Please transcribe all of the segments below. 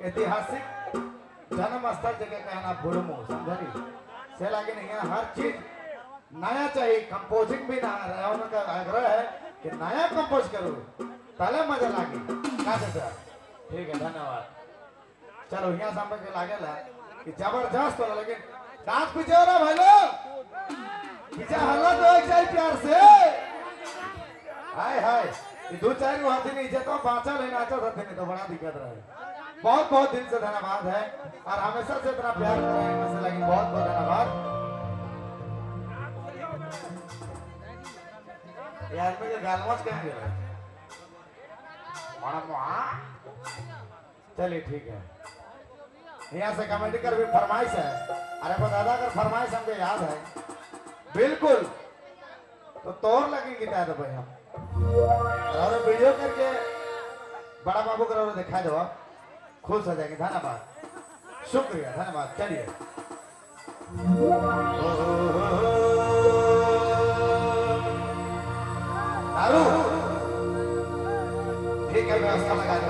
ऐतिहासिक जन्म स्थल जगह कहना बुढ़मू समझली से लागे नहीं यहाँ हर चीज नया चाहिए। कंपोजिंग भी ना रहा, उनका आग्रह है कि नया कंपोज करो तले मजा लागे का चाचा। ठीक है धन्यवाद। चलो यहाँ सामने के लागे ला कि जबरदस्त होला, लेकिन डांस पीछे हो रहा भाई लोग, पीछे हल्ला तो एक जाए प्यार से। हाय हाय दो चार हाथी नहीं तो बाचा लेना अच्छा था नहीं तो बड़ा दिक्कत रहे। बहुत बहुत दिल से धन्यवाद है और हमेशा से इतना प्यार कर रहे हैं हमेशा, लेकिन बहुत बहुत धन्यवाद यार। मैं गालमच कहेंगे चलिए ठीक है। यहाँ से कमेटी कर भी फरमाइश है, अरे वो दादा कर फरमाइश हमको याद है बिल्कुल, तो तोड़ लगेगी दादा भाई हम और वीडियो करके बड़ा बाबू करो दिखा दो, खुश हो जाएंगे। धन्यवाद शुक्रिया धन्यवाद। चलिए दारू ठीक है व्यवस्था लगा दो।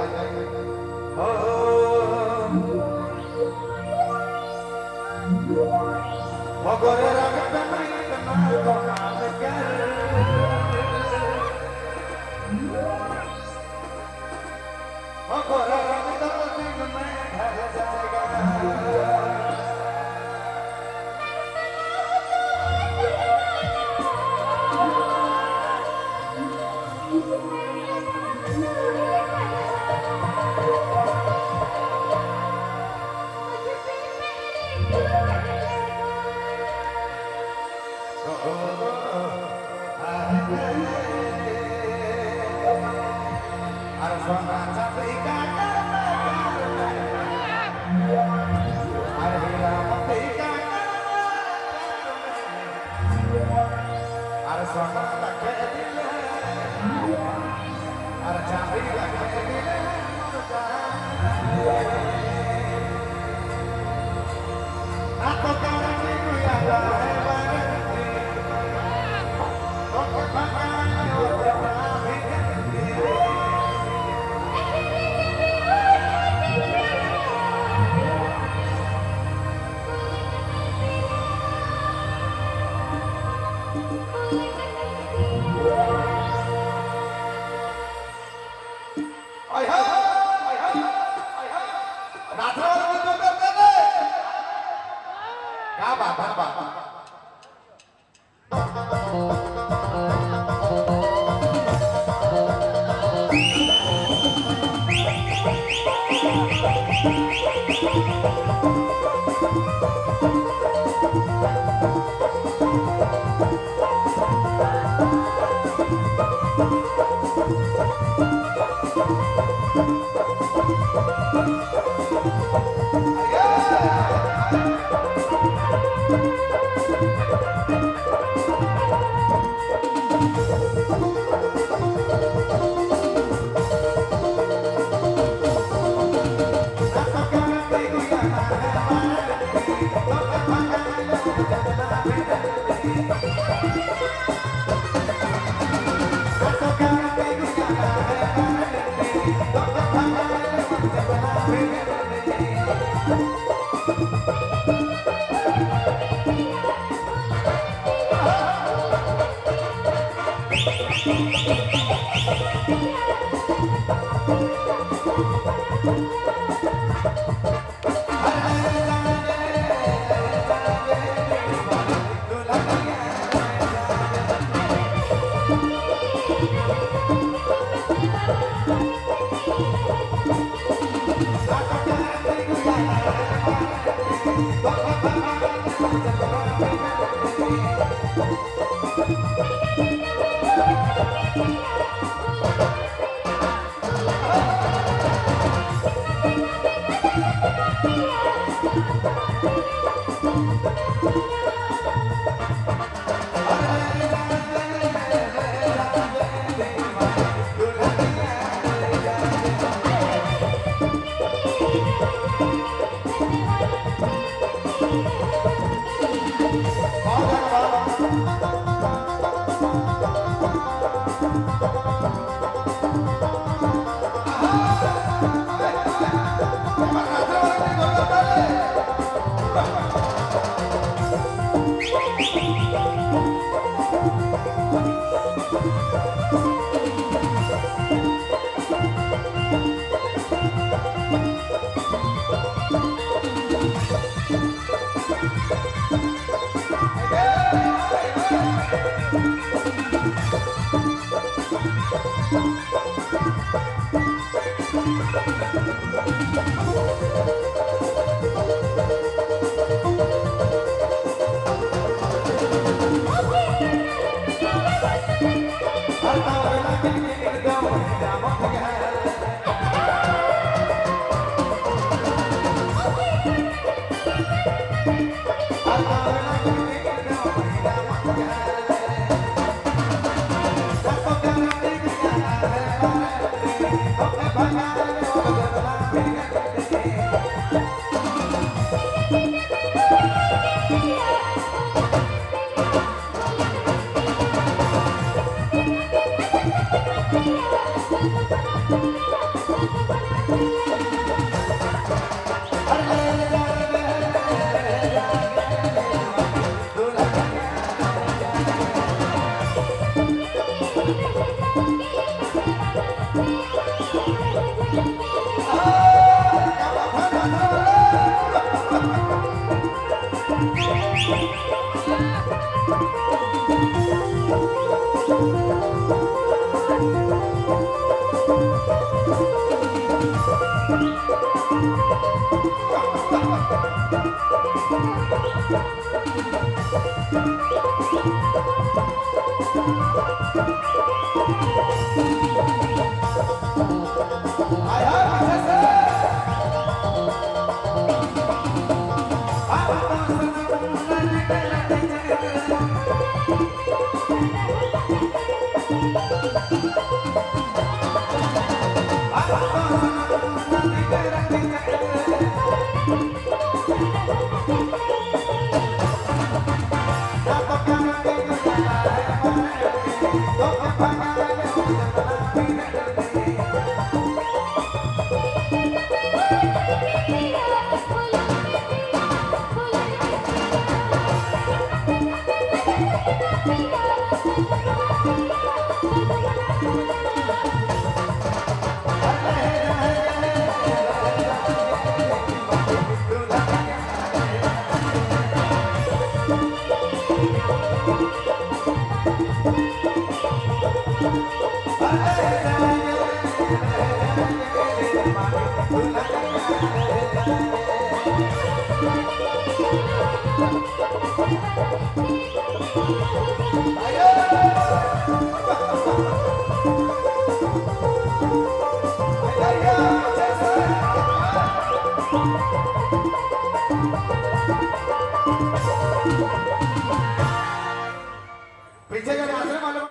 गोरे रंग पे मैं इतना कमाल कर, गोरे रंग तो दिन में ढल जाएगा। Thank you.